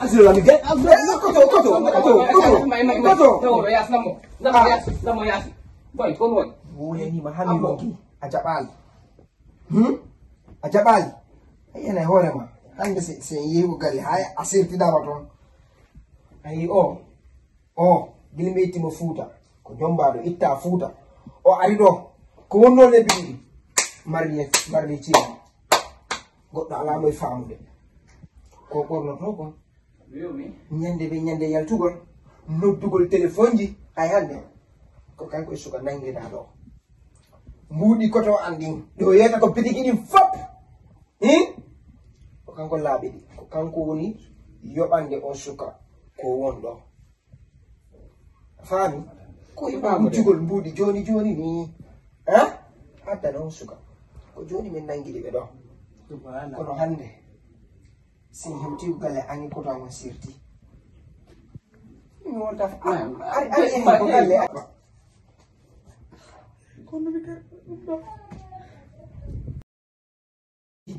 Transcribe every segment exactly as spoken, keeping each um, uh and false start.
Sila mi get. Koto, koto, koto, koto, koto. Namo yas, namo, namo yas, namo yas. Boy, kon woni. Woni ni ma hami wonki. A jaɓaali. Hmm? A jaɓaali. A yiyana e hoore ma. Hannde se, se yehi ko galle, hay a sertidaama toon. A yii o. O, gila mi itti mo Fuuta. Ko jommbaaɗo, itta Fuuta. O ari ɗo. Ko wonnoo lebbi ɗiɗi. Marli, marli ciya. Goɗɗo alaa mo e faamude. Ko ɓornotoo kon. Ñande be ñande yaltugol, noddugol telefonji, hay hannde. Ko kanko e suka nanngiraa ɗo. Mbuuɗi koto an ɗin, ɗo yeeta ko bitiki ɗin fop. Hin? Ko kanko laaɓi ɗi. Ko kanko woni yoɓande on suka ko won ɗo. A faami? Ko yoɓa wujjugol mbuuɗi jooni jooni ni. Ha? Addana on suka. Ko jooni min nanngi ɗi ɓe ɗo. Subhanallah. Kono hannde, si hewti ko galle an e koto an on sirti. Mi wonta. Ari, ari, ari, ko galle. Kono mi kadi ɗum ɗo.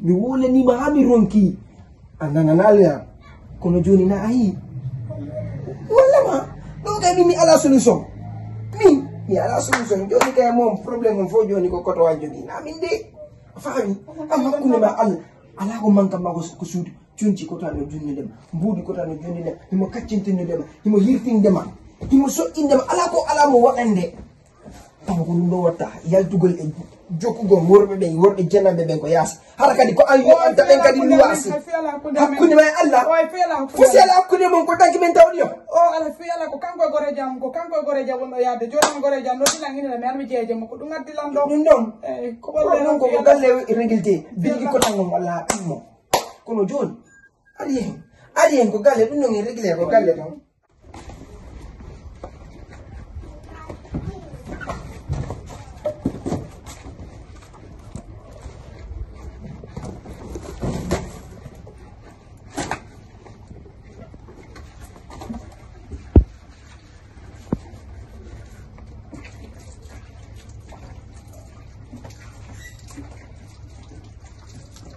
Mi wolaniima haa mi ronki. A nananaa le am. Kono jooni na a yii. Walla ma. Ɗo kay min mi alaa solution. Min, mi alaa solution. Jooni kay moom problème on fof jooni ko koto an jogii. Na min de. A faami? Am hakkunde ma Allah. Alaa ko manka ma ko, ko suudu. Conci koto an no jonnide ma. Mbuuɗi koto an no jonnide ma. Himo kaccintinnude ma. Himo hirtinde ma. Himo soƴƴinde ma. Alaa ko alaa mo waɗande. Tawa ko ɗum ɗo watta, yaltugol e jokkugol worɓe ɓen, worɓe jananɓe ɓen ko yaasi. Hara kadi ko an yoɓanta ɓen kadi luwaasi. Hakkunde ma e Allah. Fof si alaa hakkunde mon ko danki men tawɗi o. O ala fi ala ko kanko e goreejo am, ko kanko e goreejo am wonɗo yaade. Jooni am goreejo am noddi lan ina mi ar mi jeeje mo ko ɗum addi lan ɗo. Ɗum ɗon. Eyi, ko problème ko ko galle réglé. Bigi ko tan mo walla ɗum mo. Kono jooni, ari hen. Ari hen ko galle, ɗum ɗon en réglé ko galle ɗon.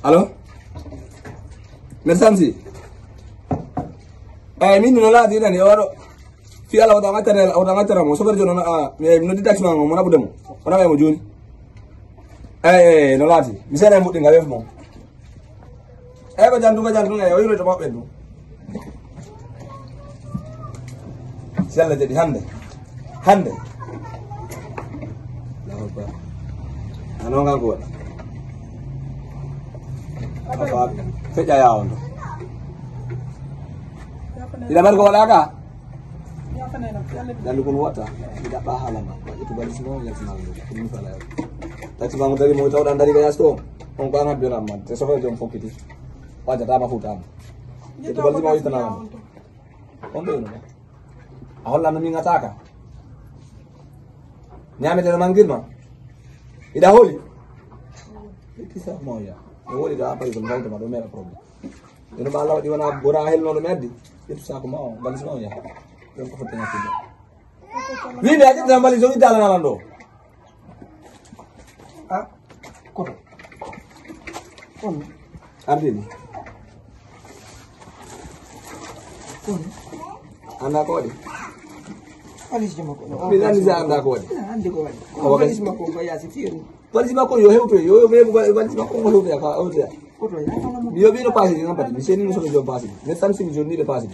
Allo? Mbeɗa Samsi. Eyi, min no laati nani, o waɗo. Fi ala wata ngaccere, wata ngaccere mo. Sobar jono na, mi noddi taxi man mo, mo naɓude mo. O naɓa mo jooni. Eyi, eyi, no laati. Mi seeɗa e muɗɗi nga weef mo. Eyi, ko jantu, ko jantu, eyi, o yiroyto maɓɓe ɗum. Si Allah jaɓi hannde. Hannde. Allahu Akbar. A non kan ko waɗi. Papa, feƴƴa yaa on ɗo. Ina mari ko waɗaaka? Dandi kon watta. Mi ɗaɓɓa haala ma. Waɗi to balis mo, yalti ma ɗo. Ko min fala yo. Tati ma mo dari mo tawɗa dari ga yasto. On ko an habbi on amma. Te sofa jom fokkiti. Wajata ma futa ma. Ƴettu balɗi ma o ittana ma. On ɗo ino. A hollanno min ŋataaka. Ñaamete no mangir ma. Iɗa holi. Itti sa mo ya. E woli da apari ko ngawta ma ɗo mera problème. Ino ba lawa ɗi wona bora hel no mi addi. Ƴettu sa ko ma o. Balis ma o ya. Ɗon ko fotte ŋattude. Wimɓe a ƴetta mbalis o iddala nalan ɗo. A koto. Kono. Ardini. Kono. Anda ko waɗi? Valise makko no. Mi nani sa anda ko waɗi. Andi ko waɗi. Ko waɗi? Valise makko ko yasi fiyo. Valise makko yo hewto yo yo be valise makko ko hewto ya ka hewto ya. Koto ya. Mi yo bino paasi ɗi nan pati mi seni no soto jom paasi. Mi samsi mi jonni de paasi.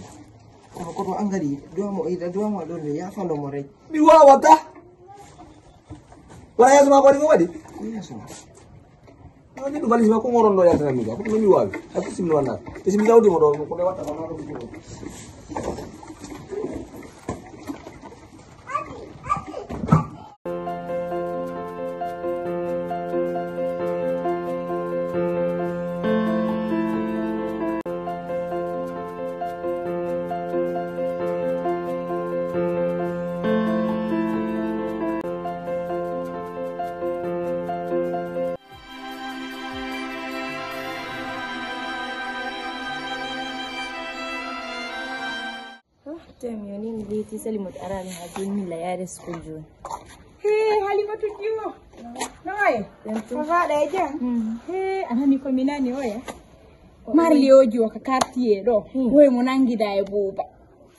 Kono koto an kadi duwamo ida duwamo ɗon mi yafano mo rek. Mi wawata. Wala yeeso ma ko waɗi ko waɗi. Yeeso ma. Ɗum valise ma ko ngoron ɗo yaltana mi ga ko ɗum mi wawi. Hay ko simmi wanda. Te simmi dawdi mo ɗo ko ɗe watta ko ma ɗo. Temi o ni mi leyti Salimatu araali haa jooni min la yaade school jooni. He Halimatu jiwo. Noye? Fafaɗa e jam. He anani ko mi nani oya. Marli o jiwo ka quartier ɗo. Hmm. Woy mo nangida e buuba.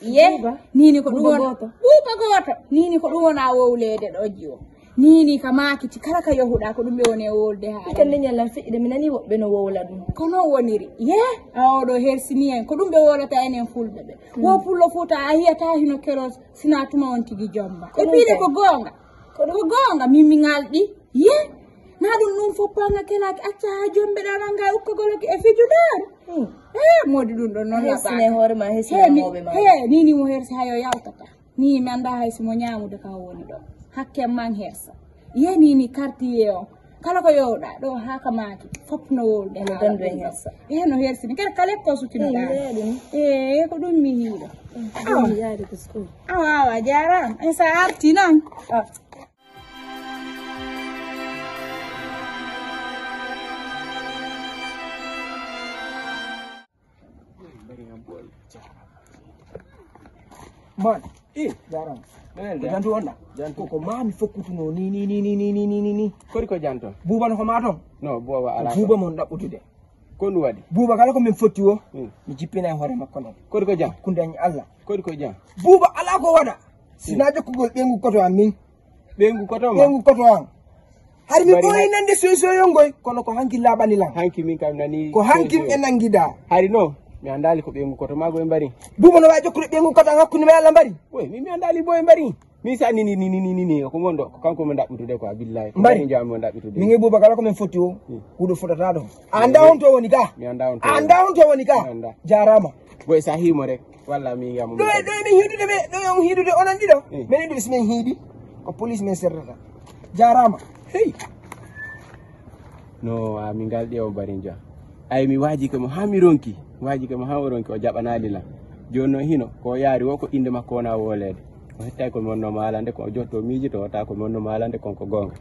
Ye, Buuba? Nini ko ɗum Buuba wona gooto? Buuba gooto. Nini ko ɗum wona wowleede ɗo jiwo. Nini ka maakiti kala ka yohuɗa ko ɗum ɓe woni e wowlude haa. Kan ne ñallan feƴƴude mi nani woɓɓe no wowla ɗum. Ko non woniri. Ye, a oɗo hersini en. Ko ɗum ɓe wowlata enen fulɓe ɓe. Hmm. Wo pullo fuuta a hiyata hino kelos sina tuma on tigi jomba. Ko E ɗum piide kay. Ko goonga. Ko ɗum. Ko goonga min mi ŋalɗi. Ye, na ɗum ɗum foppanga kelaki acca haa jombe ɗa nanga e ukkagoloki e fijudaari. Hmm. E modi ɗum ɗon noon Hesine laɓaaka. Hoore ma, hesine He, mi- mawɓe ma. He, ni ni mo hersi hayo yaltata. Ni mi annda hay si mo ñaamude ka woni ɗo. Hakke man hersa. Ye ni ni quartier o. Kala ko yowɗa ɗo haa ka maaki. Fop no wowlude Ano haala dandu en ɗum ɗo. Hersa. E no hersi ni kala kala ko sutino ɗa. Ɗum. E ko ɗum mi hiiɗo. Ɗum yaade ko school. Awa awa jaaraama. En sa arti noon. Ah. Man, eh, jaaraama. Ko jantu on ɗa? Jantu. Koko mami fokkutuno ni ni ni ni ni ni ni ni. Kori ko janto? Buuba no ko ma ton? No, buuba ala. Buuba mon ɗaɓɓutude. Ko ɗum waɗi? Buuba kala ko min fotti o, hmm, mi jippina e hoore makko noon. Kori ko jam? Kundañ Allah. Kori ko jam? Buuba ala ko waɗa. Sina jokkugol ɓeyngu koto am min. Ɓeyngu koto ma? Ɓeyngu koto am. Hari mi ɓooyi nande soy soyol ngoy, kono ko hanki laaɓani lan. Hanki min kam nani. Ko hanki ɓe nangida. Hari no, mi andaali ko ɓeyngu koto ma goy mbari. Buuba no wawi jokkude ɓeyngu koto am hakkunde ma e Allah mbari. Woy, min mi andaali boy mbari. Min sa ni ni ni ni ni ni ko mon ɗo, ko kanko mo ndaɓɓutude quoi, billahi. Ko mbari. Mbari jam mo ndaɓɓutude. Min e Buuba kala ko min fotti o, hmm, huɗo fotata ɗo. A anda on to woni ka? Mi anda on to. A anda on to woni ka? Mi anda. Jaaraama. Boy sa himo rek. Walla mi yamo. Ɗo e ɗo e min hiidude ɓe, ɗo e on hiidude onon ɗiɗo. Eh. Min ɗo si min hiidi. Ko police min serrata. Jaaraama. Hey. No, a mi ngal ɗe o barinja. Ay mi waji ko mo ha mi ronki. Waji ko mo ha o ronki o jaɓanaali lan. Jooni no hino ko o yaari wo ko innde makko wona wooleede. O hettay ko mi wonno maalande ko o jotto miiji to wota ko mi wonno maalande kon ko goonga.